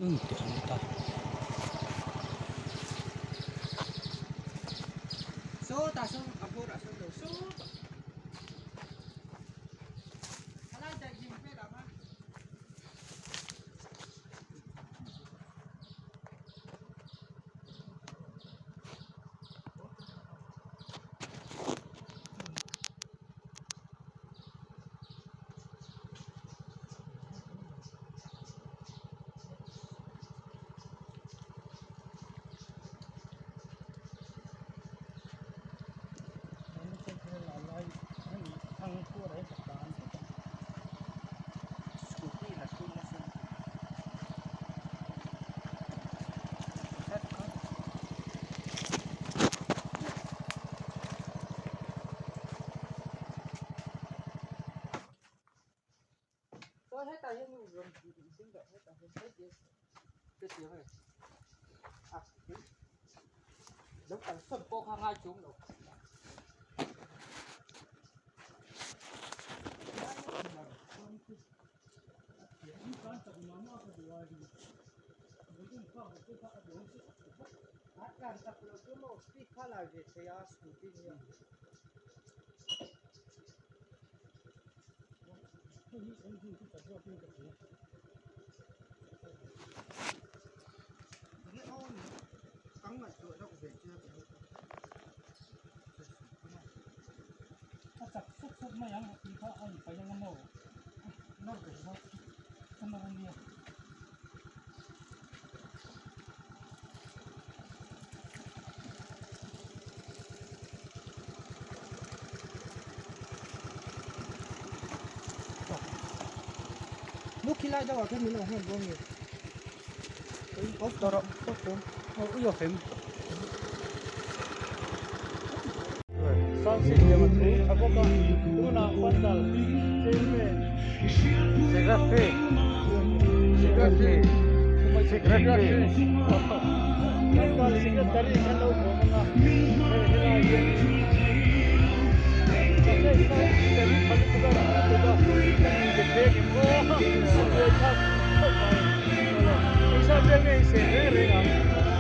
Umm tih a ni ta.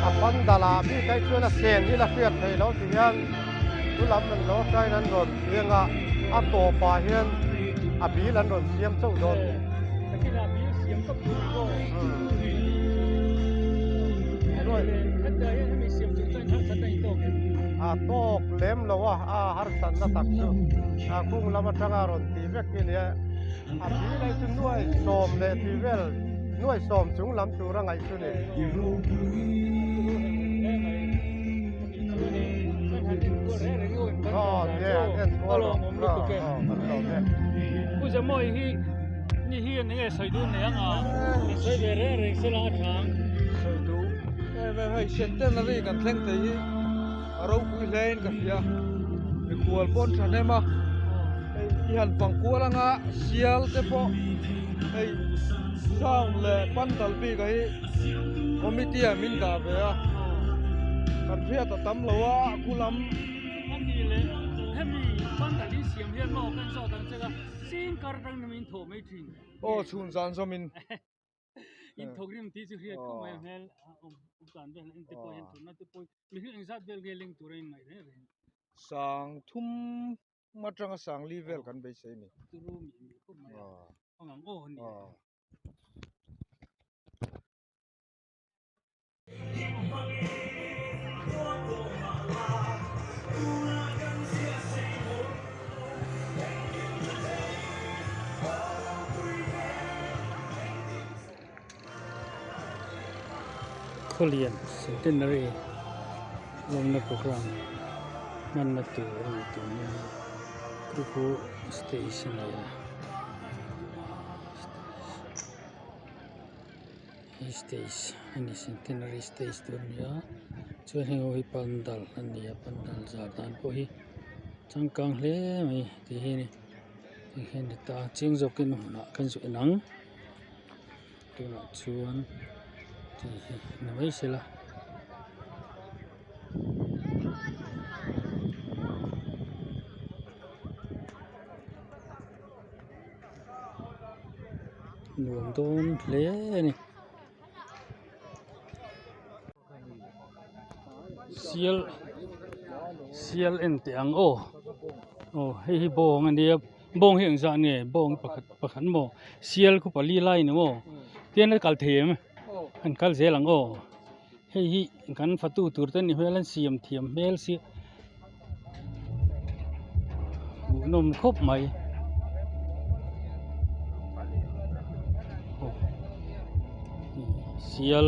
A pandal ah bik ai chuan a sen hi la hriat theih loh ti hian thu lam an lo tain an rawn piang a, a tawpah hian a bil an rawn siam chauh dawn a ni. A tawk lem lo a, a harsatna tak chu a kung lam atanga rawn tih vek hi a ni a, a bil ai chu nuai sawm leh tih vel nuai sawm chung lam tur a ngaih chu ni. Hei centenary kan thleng thei hi a ropui hle in ka hria mikhual pawn thahnem a hei i han fang kual anga sial te pawh hei sound leh pandal bik a hi committee ah min dah ve a kan hriat a tam lo a khu lam aw chhun zan zawm in. In thawk rim tih chu hriat khawp mai a hmel a awm dan vel en te pawh hian tunna te pawh mihring engzat vel nge leng tur a inngaih reng reng. Sang thum atanga sang li vel kan beisei a ni. Turu mih mih khawp mai a ang ang aw a ni. Khawlian Centenary lawmna programme hmanna tur a ni tun nia chu chu stage a ni a. Hei stage a ni centenary stage tur a ni a chuan heng ho hi pandal a ni a pandal zar dan pawh hi changkang hle mai tih hi a ni ti hian ni ta chiang zawkin hmunah kan zawh en ang tunah chuan tih hi ni mai sela. Nuam dawn hle a ni. Sial sial en teh ang aw aw hei hi bawng a nia bawng hi engzah nge bawng pakhat pakhat maw sial khu pali lai ni maw tian a kal thei em an kal zel ang aw hei hi kan fatu tur te ni hmel an siam thiam hmel sia hmuhnawm khawp mai aw sial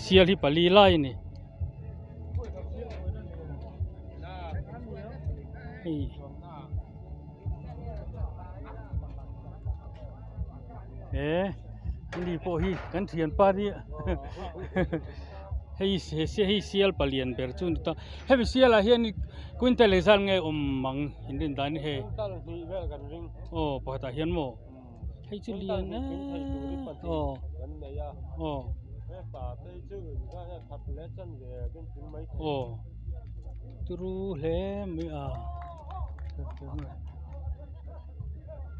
sial hi pali lai a ni. Hei he ani pawh hi kan thianpa nia hei hei sial palian ber chu a ni ta hemi sial ah hian quintal engzat nge awm ang in rin dan hi hei aw pakhat ah hian maw. Hei chu lian em aw aw aw turu hle mai a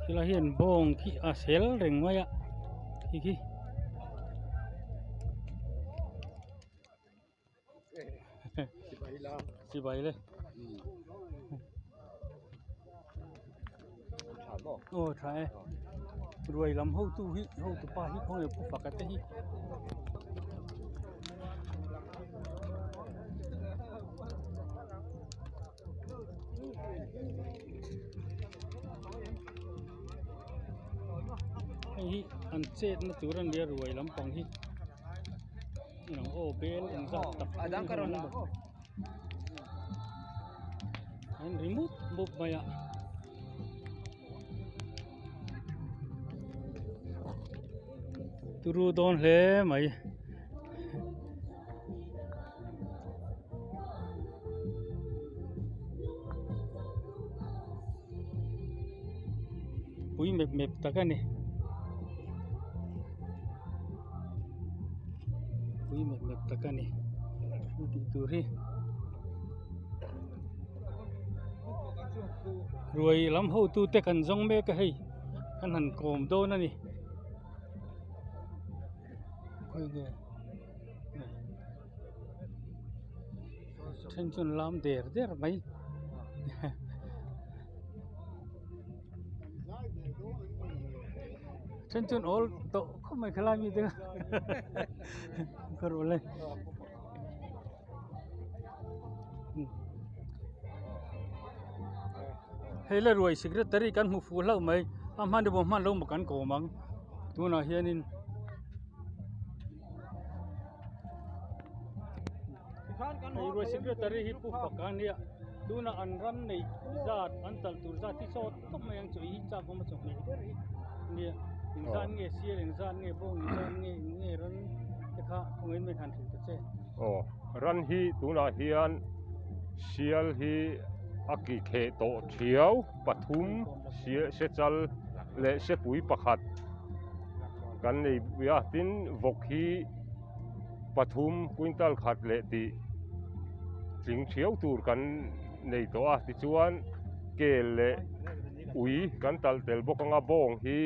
helai hian bawng khi a sel reng mai a khi khi. Chibai le aw tha e ruai lam hotu hi hotu pa hi khawnge pu faka te hi hei hi an chet na tur a nia ruai lampang hi. An ri mup mup mai a turu dawn hle mai. Pui mep mep tak a ni. Pui mep mep tak a ni thil tih tur hi ruai lam hotu te kan zawng mek a hei kan han kawm dawn a ni khawi nge then chuan lam der der mai. Then chuan awl tawh khawp mai khalai mi te ka ruah le hei la ruai secretary kan hmu fuh hlauh mai a hman emaw hman lo maw kan kawm ang tunah hianin hei ruai secretary hi pu fak a nia tunah an ram neih zat an talh tur zat hi saw tawp mai ang chu i chak awm a chawhmeh ber hi nia engzat nge sial engzat nge bawng engzat nge eng nge ran te kha kawngin mai han hrilh ta che. Aw ran hi tunah hian sial hi a ki kheh tawh thiau pathum sechal leh sepui pakhat kan nei a tin vawk hi pathum quintal khat leh tih tling thiau tur kan nei tawh a tichuan kel leh ui kan talh tel bawk anga bawng hi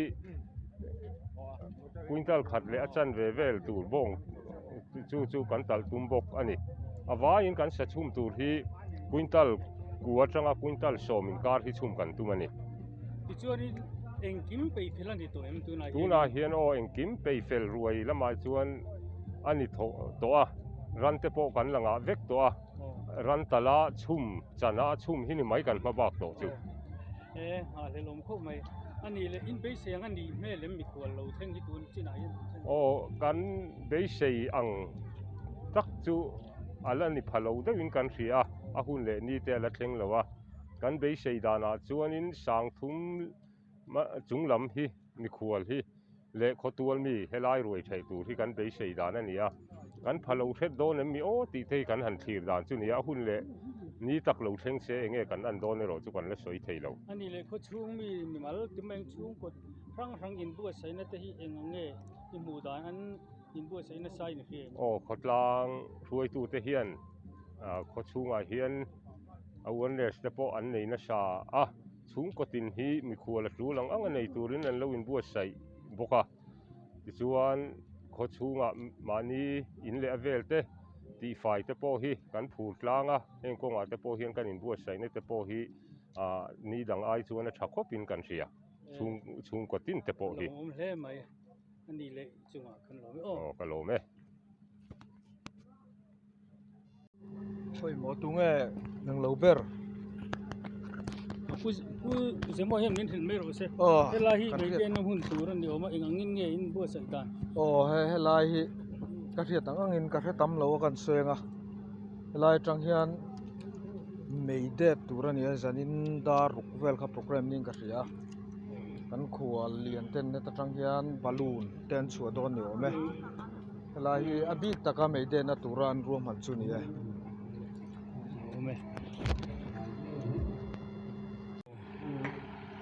quintal khat leh a chanve vel tur bawng chu chu kan talh tum bawk a ni a vaiin kan sa chhum tur hi quintal kua atanga quintal sawm inkar hi chhum kan tum a ni. Tichuanin engkim peih fel a ni tawh em tunah hian? Tunah hian aw engkim peih fel ruai lamah chuan a ni tawh a, ran te pawh kan la ngah vek tawh a. Ran tala chhum chana a chhum hi ni mai kan hma bak tawh chu. E nghahhlelh awm khawp mai. A nih leh in beisei ang a nih hmel em mikhual lo thleng hi tun chinah hian tun thleng. Aw kan beisei ang tak chu a la ni pha lo deuhin kan hria a, a hun leh ni te a la thleng lo a. Kan beisei danah chuanin sangthum chung lam hi mikhual hi leh khawtual mi helai ruai theih tur hi kan beisei dan a ni a, kan pha lo hret dawn em mi aw tih te hi kan han thlir dan chu ni a, a hun leh ni tak lo thleng se enge kan an dawn erawh chu kan la sawi thei lo. A nih leh khawchhung mi mimal tumeng chhungkaw hrang hrang inbuatsaihna te hi eng ang nge i hmuh dan an inbuatsaihna sai ni hria em? Aw khawtlang hruaitute hian khawchhungah hian awareness te pawh an nei nasa a. Chhungkaw tin hi mikhual a tul ang ang a nei turin an lo inbuatsaih bawk a, tichuan khaw chhungah mahni in leh a vel te Tihfai te pawh hi kan phur tlang a, heng kawngah te pawh hian kan inbuatsaihna te pawh hi ah ni dang ai chuan a tha khawpin kan hria, chhung chhungkaw tin te pawh hi. Lawmawm hle mai a ni leh chungah kan lawm e aw. Aw ka lawm e. Pawimawh tunge nang lo ber. Pu pu Zemaw hian min hrilh mai rawh se. Aw Helai hi kan hriat. Meitei na hun tur a ni awm a, eng angin nge in buatsaih dan? Aw he helai hi ka hriat ang angin ka hre tam lo a kan sawi ang a, helai atang hian mei det tur a ni a, zanin dar ruk vel kha programme niin ka hria a, kan khual lian ten heta tang hian balloon te an chhuah dawn ni awm e. Helai hi a bik taka mei denna tura an ruahman chu ni e. Awm e.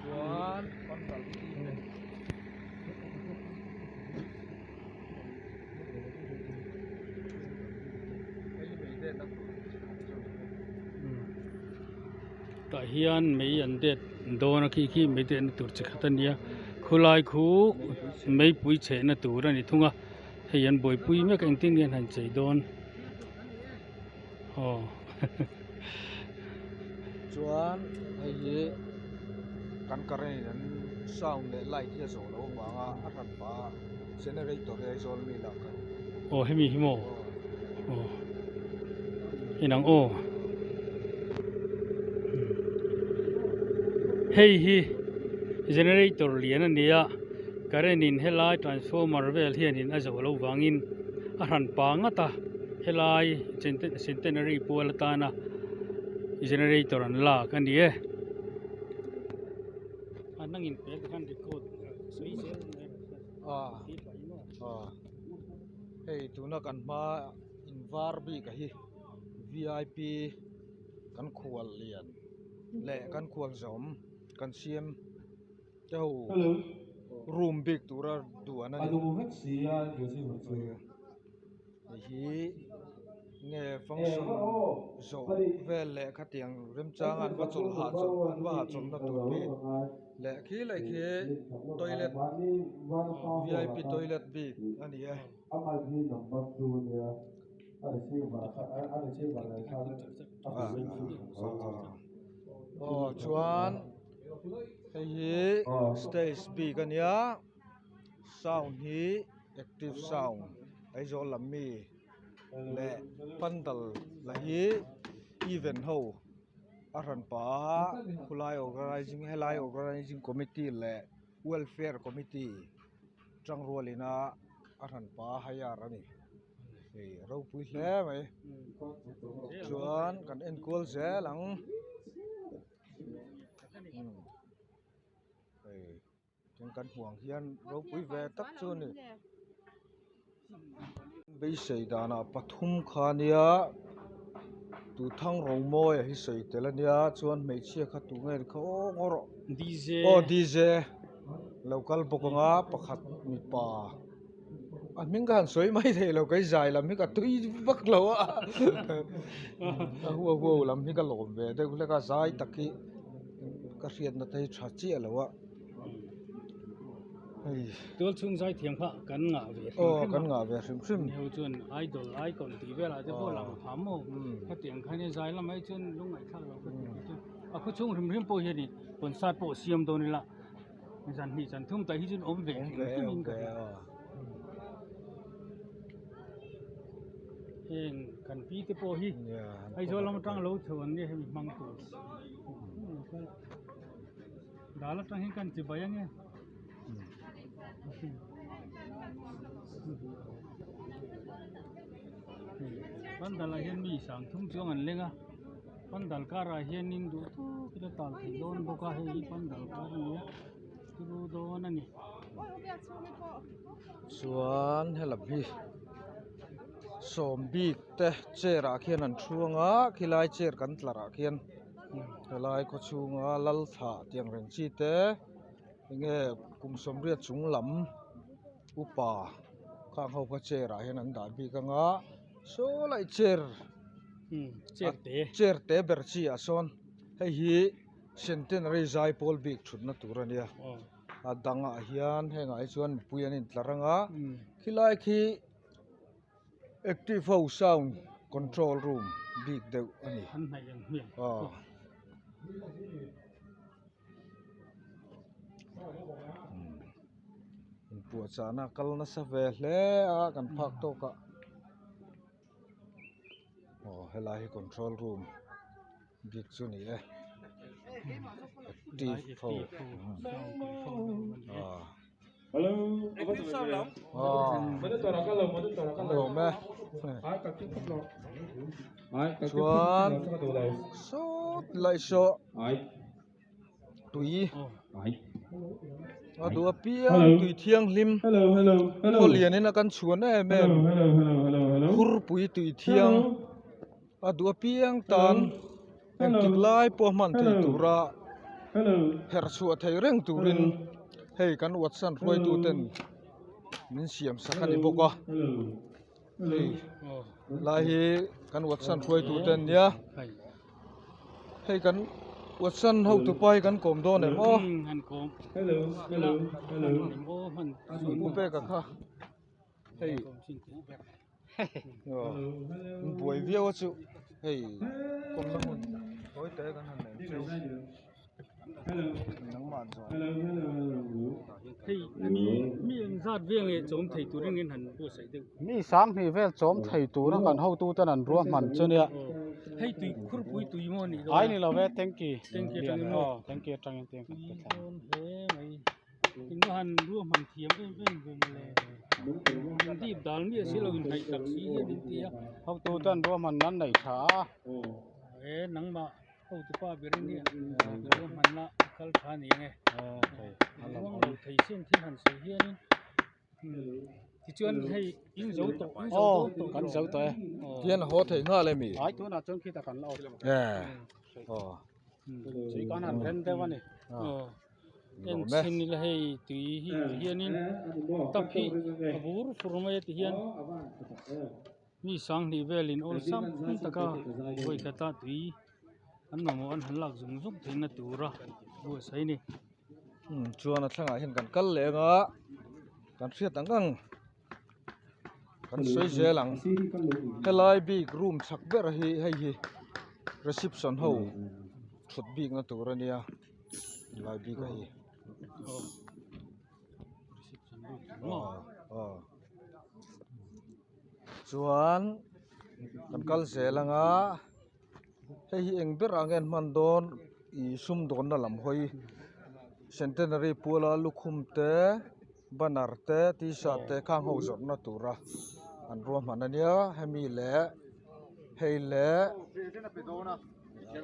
Chuan pandal khi e. Hei hi mei denna tur chi khat chu ni e. Tah hian mei an det dawn a khi khi mei denna tur chi khat a nia. Khulai khu meipui chhehna tur a ni thung a. Hei an buaipui mek a engtin nge an han chei dawn aw Chuan hei hi kan current in an sound leh light hi a zawh loh avanga a hran pah a generator hi Aizawl mi lah kha aw hemi hi maw aw inang aw hei hi generator lian a ni a. Current in helai transformer vel hianin a zawh loh vangin a hran pa ngat a, helai centenary pual atana generator an lak a ni e. A nangin pel te khan record sawi zel mai a hei tuna kan hma in var bik a hi vip kan khual lian leh kan khual zawm kan siam. Te ho room bik tura duan a ni hei hi nge function zawh vel leh khatiang remchang an va chawlh hah chawlh an va hah chawlhna tur bik leh khi leh khi toilet vip toilet bik a ni e. Aw chuan. Hei hi stage bik a nia sound hi active sound Aizawl lam mi leh pandal la hi event ho a hran pah a khulai organizing helai organizing committee leh welfare committee tangrual ina a hran pah a hire a ni hei ropui hle mai chuan kan enkual zel ang. Hei tin kan hmuh ang hian ropui ve tak chu a ni beisei danah pathum kha nia Tuthang Romawia hi sawi tel a nia chuan hmeichhia kha tu nge ni kha aw ngaw rawh aw DJ lo kal bawk ang a pakhat mipa. A hming ka han sawi mai thei lo kei zai lam hi ka tui vak lo a a huau huau lam hi ka lawm ve deuh hlek a zai tak hi ka hriatna te hi tha chiah lo a hei tual chhung zai thiam kha kan ngah ve hrim aw kan ngah ve hrim hrim hei chuan idol icon tih velah te pawh lang phah maw hetiang khan hi zai lamah hi chuan lungngaihthlak lo ka ti chu a khawchhung hrim hrim pawh hian concert pawh siam dawn ila. Zan hnih zan thum tah hi chuan awm ve hrim hrim in ka hria. Heng kan pi te pawh hi Aizawl lam atang lo chho an nia hemi hmang tur. Dal atang hian kan chibai ange. Pandal ah hian mi sang thum chuang an leng a. Pandal karah hianin duh tawkin a tal theih dawn bawk a hei hi pandal kar a ni a turu dawn a ni. Chuan helam hi sawm bik te chair ah khian an thuang a khilai chair kan tlar ah khian helai khaw chhunga lal thlah tih ang reng chi te enge kum sawmriat chung lam upa khang ho kha chair ah hian an dah bik ang a saw lai chair. Chair te ber chi ah sawn hei hi centenary zaipawl bik thutna tur a nia a dangah hian hengah hi chuan mipui an intlar ang a khilai khi active ho sound. Control room bik deuh a ni. Aw. Inpuahchahna kal nasa ve hle a kan phak tawk a. Aw helai hi control room bik chu ni e. Active ho. Aw. Awm e chuan sawt laih saw tui a duh apiang tui thianghlim khaw lianin a kan chhuan em em khurpui tui thiang a duh apiang tan engtik lai pawh hman thei tura herh chhuah thei reng turin hei kan watsan hruaitu ten min siam sak a ni bawk a hei lai hi kan watsan hruaitu ten nia hei kan watsan hotu pa hi kan kawm dawn em aw pu peka kha hei in buai viau a chu hei kawmna hmun tawi te kan han nei chu nangmah zawng hei mi mi eng zat vel nge chawm thei turin in han buatsaih deuh mi sanghnih vel chawm thei tura kan hotu ten an ruahman chu nia hei tui khurpui tui maw ni ai ni lo ve tanki tanki atangin maw tanki atangin tiang kan pe thla hle mai Inva han ruahman thiam em em ve mawle. In dip dal miah si lo in hnaih tak si hian in ti a. Hotu chuan ruahman nan nei tha a. E nangmah hotu pa ber in hi ruahman la kal tha ni ang e. Ruang lo thei sin thil han sawi hianin tichuan hei in zo tawh in zo dawn tawh kan zo tawh e. Tian a haw thei nghal emi? Ai tunah chuan khitah kan la awm. E aw. Tui kan han rem deuh a ni. En chhin ila hei tui hi ti hianin tap hi a bur fur mai a ti hian mi sanghnih velin awlsam taka vawi khata tui an mamawh an han lak zung zung theihna tura buatsaih a ni. Chuan a thlangah hian kan kal leh anga kan hriat ang ang kan sawi zel ang helai bik room chak ber hi hei hi reception ho thut bikna tur a nia. Lai bik a hi chuan kan kal zel anga hei hi eng ber ah nge an hman dawn ih sumdawnna lam hawi centenary puala lukhum te banner te t-shirt te khang ho zawrhna tura an ruahman ania hemi leh hei leh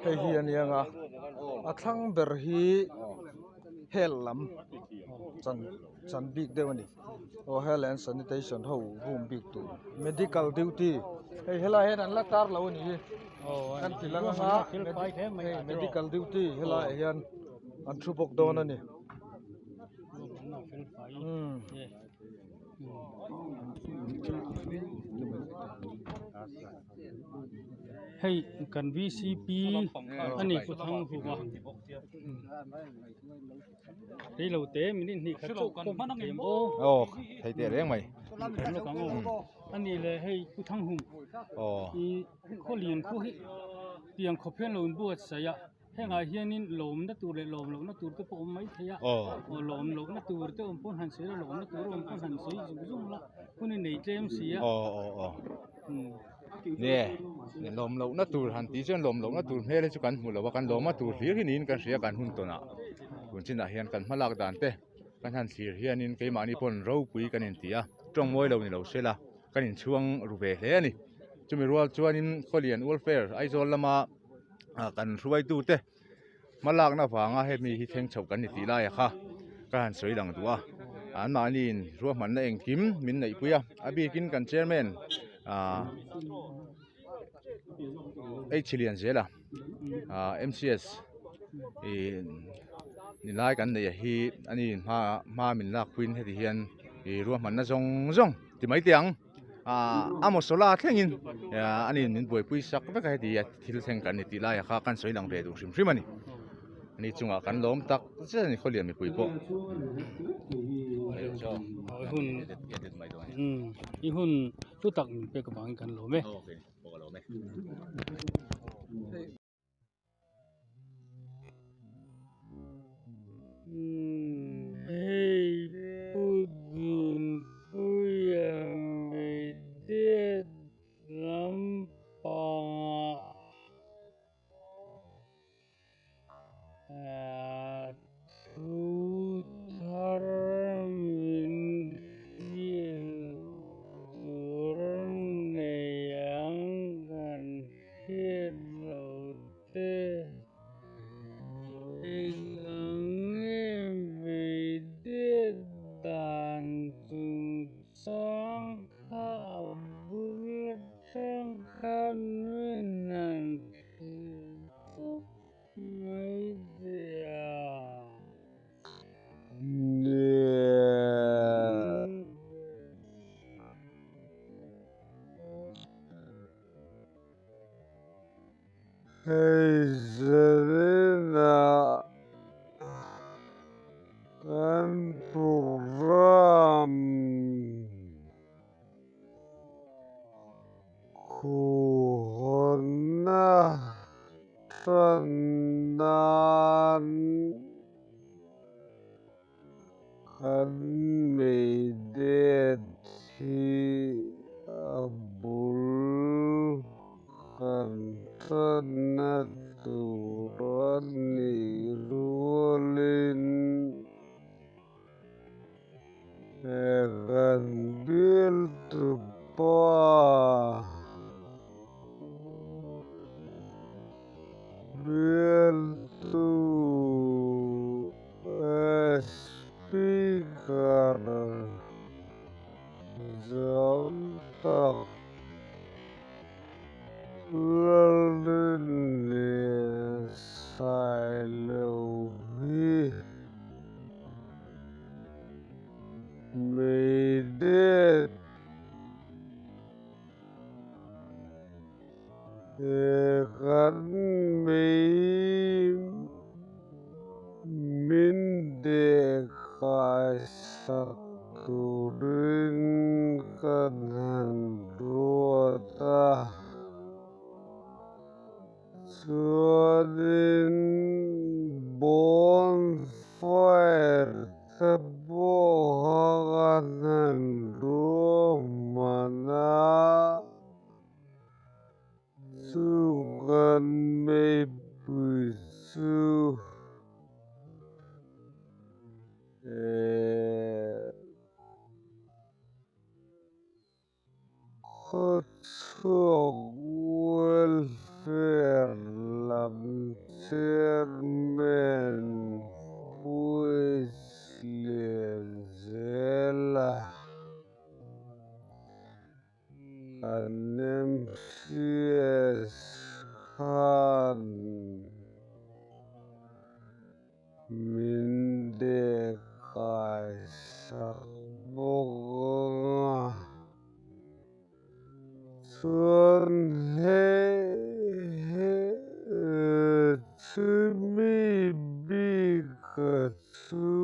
hei hi a nia nga a thlang ber hi hel lam chan chan bik deuh a ni aw health and sanitation ho room bik tur medical duty hei helai hian an la tar lo a ni hi kan ti lang anga hei medical duty helai ah hian an thu bawk dawn a ni. Hei kan vcp a ni pu thang hum a reilo te minute hnih khat chauh pawh hman thei ang aw aw thei teh reng mai kan lawk ang aw a ni le hei pu thang hum i khawlian khu hi tiang khawp hian lo inbuatsaih a. Hengah hianin lawmna tur leh lawm lohna tur te pawh awm mai thei a, aw lawm lohna tur te awm pawn han sawi la, lawmna tur awm pawn han sawi zung zung la, hun i nei tlem si a. Aw aw aw nie lawm lohna tur han tih chuan lawm lohna tur hmel hi chu kan hmu lo a, kan lawmna tur hlir hi niin kan hria kan hun tawnah tun chinah hian kan hmalak dan te kan han thlir hianin keimahni pawn ropui kan inti a, tawng mawi lo ni lo se la kan inchhuang ru ve hle a ni. Chumi rual chuanin Khawlian Welfare Aizawl lama ah kan hruaitute hmalakna vanga hemi hi thleng chhoh kan ni tih lai a kha ka han sawi lang duh a anmahniin ruahmanna engkim min neihpui a a bikin kan chairman ah H Lianzela ah M C S ih nilai kan neih hi ani hma hma min lakpuiin heti hian ih ruahmanna zawng zawng ti mai teh ang. Ahh a masala thlengin a ni min buaipui sak vek a heti a thil thleng kan ni tih laiah kha kan sawi lang ve duh hrim hrim a ni ani chungah kan lawm tak zet a ni khawlian mipui pawh i hun hlu tak min pek avangin kan lawm e. Lawm e. Hei Pu Dunpuia Meidet lampangah thu thar min hrilh tur nei ang kan hriat loh te. Eng nge beidet dan chungchang kha a bul atang khan min han hrilh tawp mai teh a. Hei zaninah kan program khuhhawnna tan nan kan meidet hi a bul kan tanna tur a nih rualin he kan bialtupa Bialtu Speaker zam tak Lalrinlian Sailo hi Meidet He kan mei min dehkai sak turin kan han ruat a, chuanin bonfire te pawh kha kan han ruahman a. Chu kan meipui chu khawchhuak welfare lam chairman Pu Lianzela. An MCS khan min dehkai sak bawk ang a, chuan hei chumi bik a chu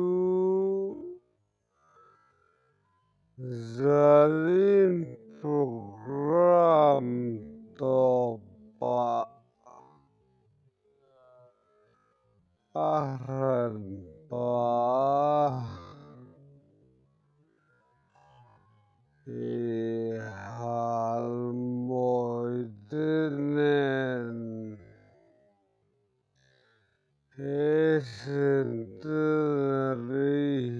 Zarin program tawpah a hran pa i hal mawi te nen he centenary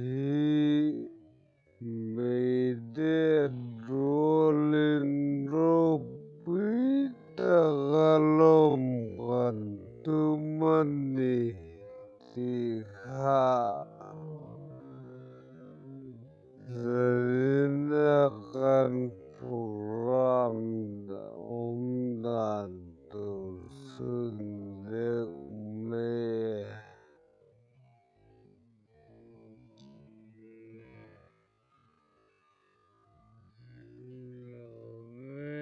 hi Meidet rualin ropui taka lawm kan tum a ni tih kha zarina kan program awm dan tur chu ni deuh mai e.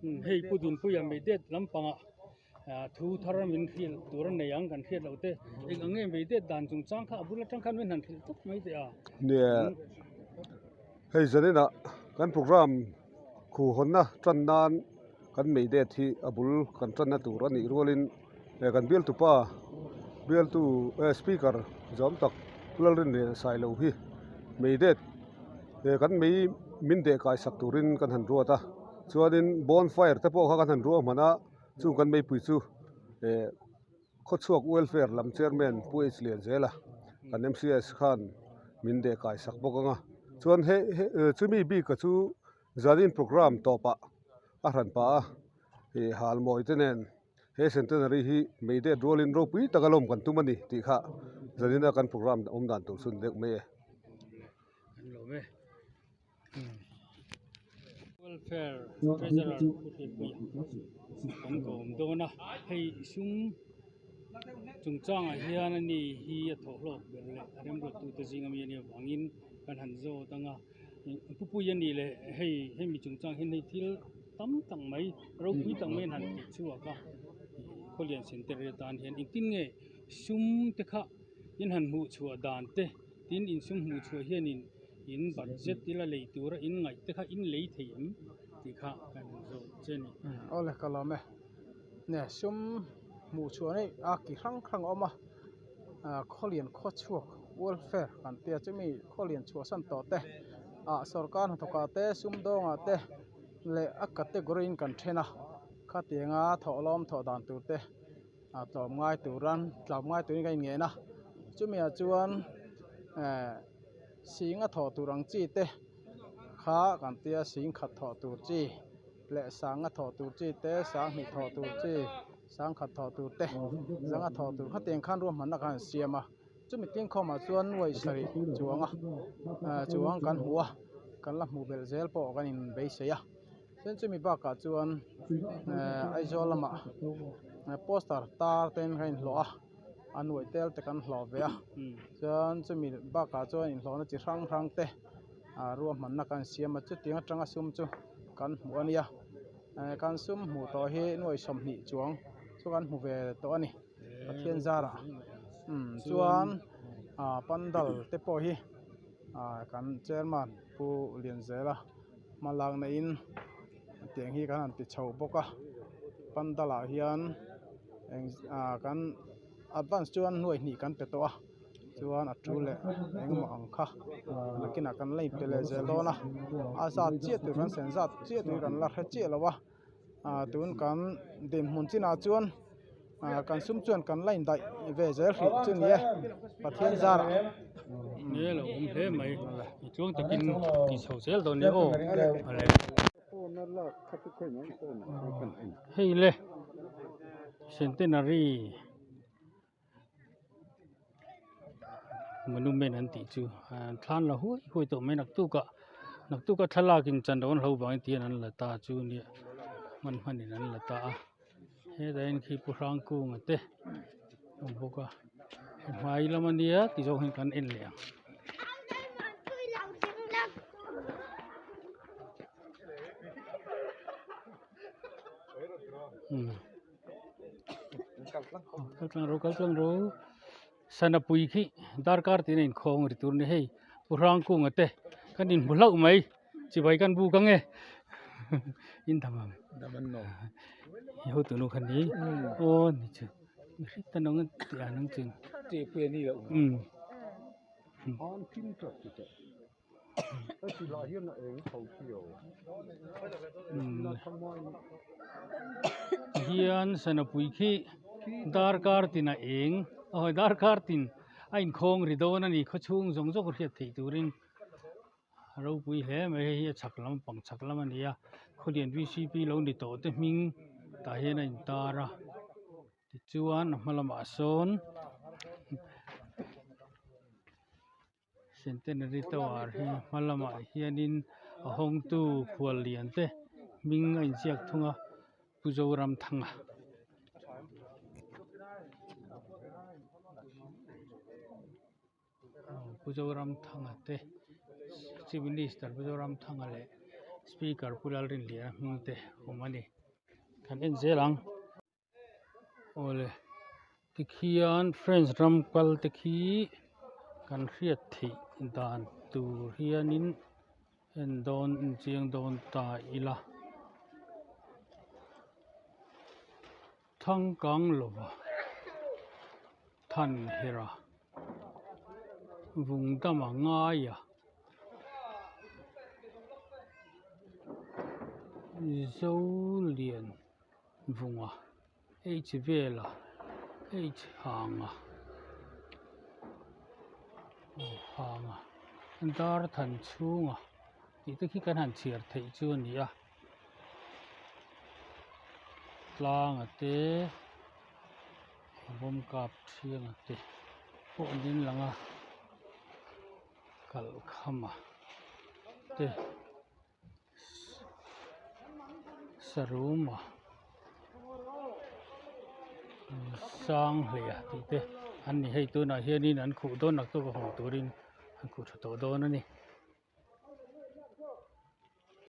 Hei Pu Dunpuia Meidet lampangah thu thar min hrilh tur a nei ang kan hriat loh te eng ang nge Meidet dan chungchang kha a bul atang khan min han hrilh tawp mai teh a. Nia, hei zaninah kan program khuhawnna tan nan kan Meidet hi a bul kan tanna tur a nih rualin kan bialtupa bialtu speaker zawm tak Lalrinlian Sailo hi Meidet kan mei min deh kai sak turin kan han ruat a chuanin bonfire te pawh kha kan han ruah hman a chung kan meipui chu eh khawchhuak welfare lam chairman Pu H Lianzela kan M_C_S khan min deh kai sak bawk ang a chuan he he chumi bik a chu zanin programme tawpah a hran pah a ih halmawi te nen. He centenary hi mei det rualin ropui taka lawm kan tum a ni tih kha zanina kan programme awm dan tur chu ni deuh mai e. Kan lawm e. Welfare Treasurer Pu Hriatpuia kan kawm dawn a, hei sum chungchangah hian a ni hi a thawhhlawk ber leh a remruattute zinga mi a nih avangin kan han zawt ang a. Pu Puia ni leh hei hemi chungchang hian hei thil tam tak mai ropui tak mai an han tih chhuak a Khawlian Centenary atan hian engtin nge sum te kha in han hmuh chhuah dan te tin in sum hmuh chhuah hianin in budget ila lei tura in ngaih te kha in lei thei em tih kha kan han zawh che a ni. Awle ka lawm e. Nge sum hmuh chhuah hi a ki hrang hrang a awm a. Khawlian khawchhuak welfare kan tia chumi khawlian chhuahsan tawh te ah sorkar hnathawkah te sumdawngah te leh a category in kan then a khatianga thawhlawm thawh dan tur te ah tlawm ngai turan tlawm ngai turin kan inngen a chumi ah chuan eh sing a thawh tur ang chi te kha kan tia sing khat thawh tur chi leh sanga thawh tur chi te sanghnih thawh tur chi. Sangkhat thawh tur te, zanga thawh tur khatiang khan ruahmanna khan an siam a, chumi tingkhawmah chuan nuai sarih chuanga chuang kan hmu a, kan la hmuh belh zel pawh kan inbeisei a, chuan chumi bakah chuan Aizawl lamah poster tar te in kan inhlawh a, a nuai tel te kan hlawh ve a, chuan chumi bakah chuan inhlawhna chi hrang hrang te ruahmanna kan siam a, chutiang atanga sum chu kan hmu a nia. Kan sum hmuh tawh hi nuai sawmhnih chuang chu kan hmu ve tawh a ni Pathian zarah chuan pandal te pawh hi kan chairman Pu Lianzela hma lak na in tiang hi kan han ti chho bawk a pandal ah hian kan advance chuan nuai hnih kan pe tawh a. Chuan a tu leh engemaw ang kha nakinah kan la inpe leh zel dawn a a zat chiah tur kan sen zat chiah tur kan la hre chiah lo a ah tun kan dinhmun chinah chuan ah kan sum chuan kan la indaih ve zel hrih chu ni e Pathian zarah. Nge lo awm hle mai tluang takin tih chho zel dawn nia aw ale. Hei le centenary. Monument an tih chu an thlan la huai huai tawh mai naktukah naktuka thlalak in chan dawn hlo vangin tihian an la ta chu nia hman hmanin an la ta a hetah hian khi pu hrangkunga te a awm bawk a he hmai lam ania ti zawng hian kan en leh ang. Kal tlang ro kal tlang ro sana pui khi darkar tin a inkhawng ri tur a ni hei pu hrangkunga te kan inhmu hlauh mai chibai kan buk ang e in dam ang i hotu nu kha ni aw ni chu mi hrit ta nang tih ang nang chu Hian sanapui khi darkar tin a eng a hawi darkar tin a inkhawng ri dawn a ni khawchhung zawng zawng hriat theih turin a ropui hle mai hei hi a chhak lam pang chhak lam a ni a khawlian V C P lo ni tawh te hming tah hian a intar a. Tichuan a hma lamah sawn Centenary Tower hi hma lamah hianin a hawngtu khual lian te hming a inziak thung a Pu Zoramthanga. Pu Zoramthanga te Chief Minister Pu Zoramthanga leh Speaker Pu Lalrinliana hming te awm a ni. Kan en zel ang. Awle tikhian France ram kal te khi kan hriat theih dan tur hianin en dawn en chiang dawn ta ila. Thangkang lova Thanhera Vungdama ngaia Zolian vunga H vela H hanga aw hanga dar than chhunga tih te khi kan han chhiar theih chu a ni a tlanga te bawm kap thianga te pawh an ding lang a kalhkhama te. Saruma sang hlei tih te an ni hei tunah hianin an khuh dawn naktuk a hawn turin an khuh tha tawh dawn a ni.